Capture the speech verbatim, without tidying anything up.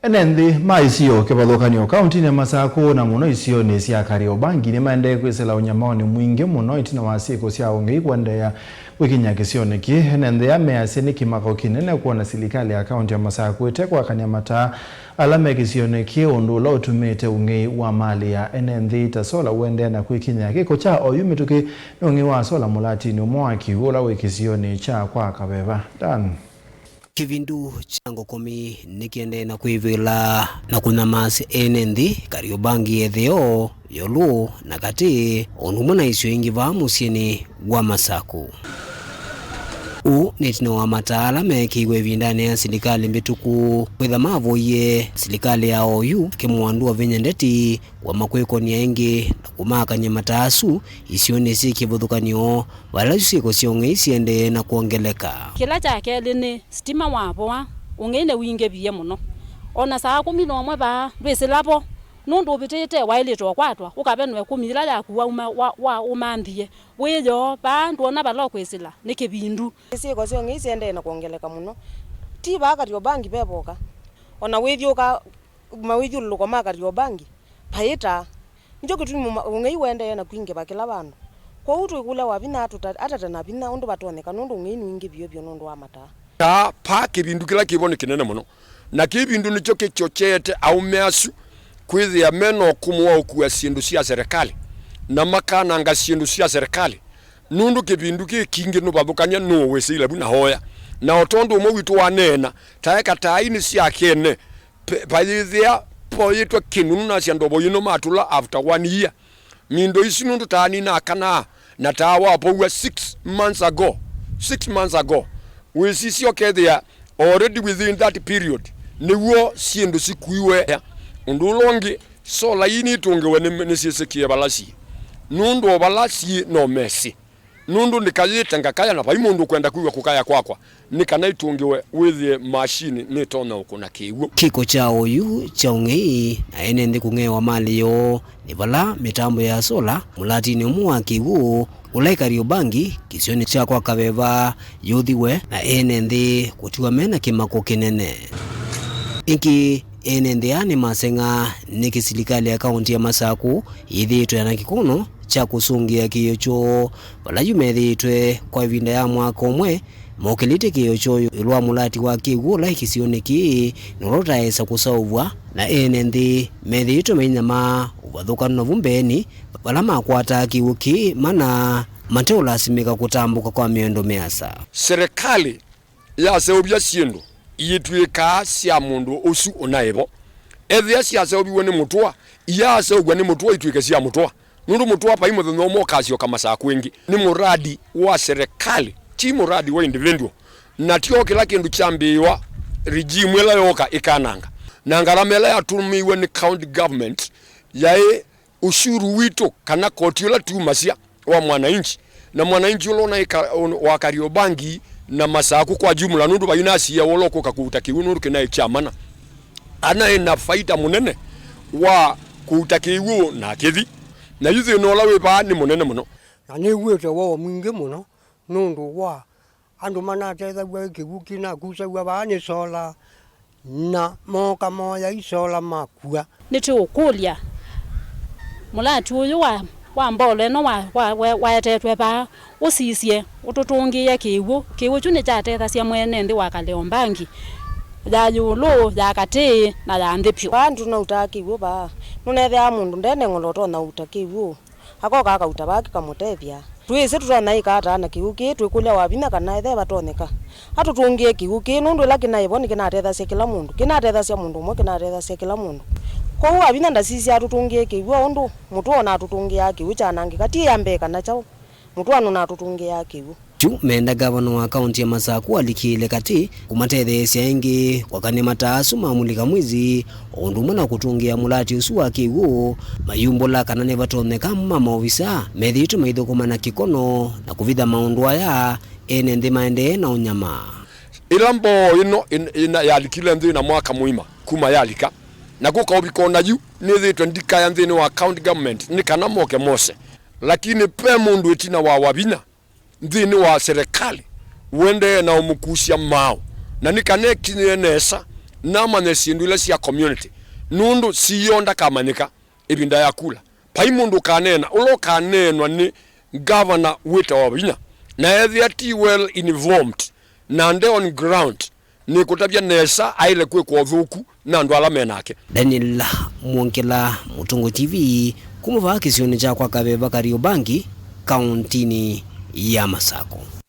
Ene nthĩ ma isio kĩvathũkany'o kaũntinĩ ya Masakũ na mũno isionĩ sya Kariobangi nĩmaendee kwĩsĩla ũnyamaonĩ mwingĩ mũno ĩtina wa syĩko sya ũng'ei kũendeea kwĩkiny'a kĩsionĩ kĩĩ. Ene nthĩ aa measya nĩ kĩmako kĩnene kwona silikalĩ ya kaũnti ya Masakũ ĩtekwakany'a mataa ala me kĩsionĩ kĩĩ, ũndũ ũla ũtumĩte ũng'ei wa malĩ ya ene nthĩ ta sola ũendeea na kwĩkiny'a. Kĩko kya oyu mĩtũkĩ nĩ ũng'ei wa sola mũlatinĩ ũmwe wa kĩw'ũ ũla wĩ kĩsionĩ kya kwa Kaveva. Dan. Kĩvindu kya ngũkũmi nĩkĩendee na kwĩvĩla na kũnyamasya ene nthĩ Kariobangi ĩtheo, Yolũ na Katĩ, o ũndũ ũmwe na isio ingĩ vaa mũsyĩnĩ wa Masakũ. Ũũ nĩ ĩtina wa mataa ala meekĩiwe ĩvindanĩ ya silikalĩ mbĩtũku kwĩtha mavoyie silikalĩ ya oyu kĩmũandũ Wavinya Ndeti kũema kwĩkony'a ĩngĩ na kũmakany'a mataa asu isionĩ syĩ kĩvathũkany'o, vala isu syĩko sya ũng'ei siendee na kwongeleka. Kĩla kya kelĩ nĩ sitima wavoa, ũng'ei nĩwingĩvie mũno. O na saa kũmi na ũmwe vaa ndwĩsĩla vo, nũndũ ũvĩtĩte waĩlĩte ũkwatwa, ũkavenwa ĩkũmi yĩla yaku wauma, wa, wa ũmanthie. Wĩoo vaa ndwona vala ũkwĩsĩla, nĩ kĩvindu. Syĩko sya ũng'ei siendee na kwongeleka mũno. Ti vaa Kariobangi vevoka, o na wĩthyũũka mawĩthyũlũlũko ma Kariobangi, vaĩ taa. Nĩkyo kĩtumi ma-, ũng'ei ũendee na kwingĩva kĩla vandũ. Kwoou twĩkũlya Wavinya atũta-, atate na vinya ũndũ vatonyeka, nũndũ ũng'ei nĩwingĩvie vyũ nũndũ wa mataa. Taa, vaa kĩvindu kĩla kĩvo nĩ kĩnene mũno, na kĩvindu nĩkyo kĩchocheete aũme asu kwĩthĩa me na ũkũmũ wa ũkua syĩndũ sya serĩkalĩ, na makananga syĩndũ sya serĩkalĩ, nũndũ kĩvindu kĩ kingĩ nũvathũkany'a nũũ wĩsĩile vu na oya. Na o tondũ ũmwe witũ waneena, taeka taa ii nĩ sya kene, pe-, vayĩthĩa voyĩtwe kĩndũ nũnasya ndovo yĩno matũla after one year. Mindo isu nũndũ taa nĩnakanaa na taa wapoua six months ago. Six months ago. Wĩsisya ũkethĩa already within that period nĩw'o syĩndũ sikuiwe. Ũndũ ũla ũngĩ, sola ii nĩitũngĩwe nĩ, nĩsyĩsĩkĩe vala syĩ. Nũndũ o vala syĩ no mesĩ. Nũndũ ndĩkayĩte ngakaya na vai mũndũ ũkwenda kwĩw'a kũkaya kwakwa, nĩ kana itũngĩwe wĩthĩe mashini nĩtonya ũkũna kĩw'ũ. Kĩko kya oyu kya ũng'ei na ene nthĩ kũng'ewa malĩ yoo nĩ vala mĩtambo ya sola mũlatinĩ ũmwe wa kĩw'ũ ũla ĩ Kariobangi kĩsionĩ kya kwa Kaveva yũthiwe na ene nthĩ kũtiwa mena kĩmako kĩnene. Ĩngĩ, ene nthĩ aa nĩmaseng'a nĩkĩ silikalĩ ya kaũnti ya Masakũ yĩthĩĩtwe na kĩkono kya kũsũngĩa kĩĩo kyoo, vala yu methĩĩtwe kwa ĩvinda ya mwaka ũmwe mokĩlĩtye kĩĩo kyoo ĩũlũ wa mũlati wa kĩw'ũ ũla ĩ kĩsionĩ kĩĩ, na ũla ũtaesa kũseũvw'a, na ene nthĩ methĩĩtwe mainyamaa ũvathũkanu navu mbeenĩ, vala makwataa kĩw'ũ kĩĩ mana mateũlasimĩka kũtambũka kwa mĩendo mĩasa. Serĩkalĩ yaseũvya syĩndũ iitw'ĩkaa sya mũndũ ũsu ũnaĩ vo. Ethĩa syaseũviw'e nĩ mũtũa, iyaaseũvw'a nĩ mũtũa itw'ĩke sya mũtũa, nũndũ mũtũa vai mũthenya ũmwe ũkasyoka Masakũ ĩngĩ. Nĩ mũradi wa serĩkalĩ, ti mũradi wa individual. Na tyo kĩla kĩndũ kyambĩĩwa regime ĩla yooka ĩkananga. Na ngarama ĩla yatũmĩiwe nĩ county government yaĩ ushuru witũ, kana koti ũla tumasya wa mwananchi, na mwananchi ũla ũnaĩ ka-, ũn-, wa Kariobangi na Masakũ kwa jumla, nũndũ vai na asia ũla ũkũka kũuta kĩw'ũ nũndũ kĩnaĩ kya mana. Anaĩ na faida mũnene wa kũuta kĩw'ũ na akĩthi, na yu thĩna ũla wĩ vaa nĩ mũnene mũno. Na nĩw'ĩte woo mwingĩ mũno nũndũ wa andũ manatethaw'a kĩw'ũ kĩnakusaw'a vaa nĩ sola, na mooka moya isola makua. Nĩtũũkũlya mũlati ũyũ wa, wa mbolo ĩno wa, wa, wa, waetetwe vaa, ũsisye, ũtũtũngĩĩe kĩw'ũ. Kĩw'ũ kyu nĩkyatethasya mwene nthĩ wa Kariobangi ya ĩũlũ, ya katĩ, na ya nthĩ vyũ. Vaa nĩtũnautaa kĩw'ũ vaa, nũnethĩaa mũndũ ndeneng'ola ũtonya ũuta kĩw'ũ. Akoka akauta vaa kĩkamũtethya. Twĩsĩ tũtonya ĩka ata na kĩw'ũ kĩĩ, twĩkũlya Wavinya kana ethĩe vatonyeka atũtũngĩe kĩw'ũ kĩĩ, nũndũ ĩla kĩnaĩ vo nĩkĩnatethasya kĩla mũndũ, kĩnatethasya mũndũ ũmwe, kĩnatethasya kĩla mũndũ. Kwoou Wavinya ndasisya atũtũngĩe kĩw'ũ o ũndũ mũtũa ũnatũtũngĩaa kĩw'ũ kyanangĩka, ti ya mbee kana kyaũ, mũtũa nũnatũtũngĩaa kĩw'ũ. Yu menda ngavana wa kaũnti ya Masakũ alikĩĩle katĩ kũmatetheesya ĩngĩ kwakany'a mataa asu ma mulika mwizi, o ũndũ ũmwe na kũtũngĩa mũlati ũsu wa kĩw'ũ, mayumbũla kana nĩvatonyeka amwe ma maovisa methĩĩtwe maithũkũma na kĩkono na kũvitha maũndũ aya ene nthĩ maendee na ũnyama. Ĩla mboo ĩno ĩn-, ĩna yalikile nthĩ na mwaka mũima kuma yalika, na kũkaũvika o na yu nĩthĩĩtwe ndikaya nthĩnĩ wa county government nĩ kana moke mose. Lakini ve mũndũ ĩtina wa Wavinya nthĩnĩ wa serĩkalĩ ũendee na ũmũkusya maaũ, na nĩ kana ekinyĩe nesa namanye syĩndũ ila sya community, nũndũ siyo ndakamanyĩka ĩvinda ya kula. Vai mũndũ ũkaneena, ũla ũkaneenwa nĩ ngavana wĩtawa Wavinya, na ethĩa ti well informed, na nde on ground, nĩkũtavya nesa aĩle kwĩkwa ũthũku na andũ ala me nake. Daniel Mwongela, Mũtũngũ T V, kuma vaa kĩsionĩ kya kwa Kaveva Kariobangi, kaũntinĩ ya Masakũ.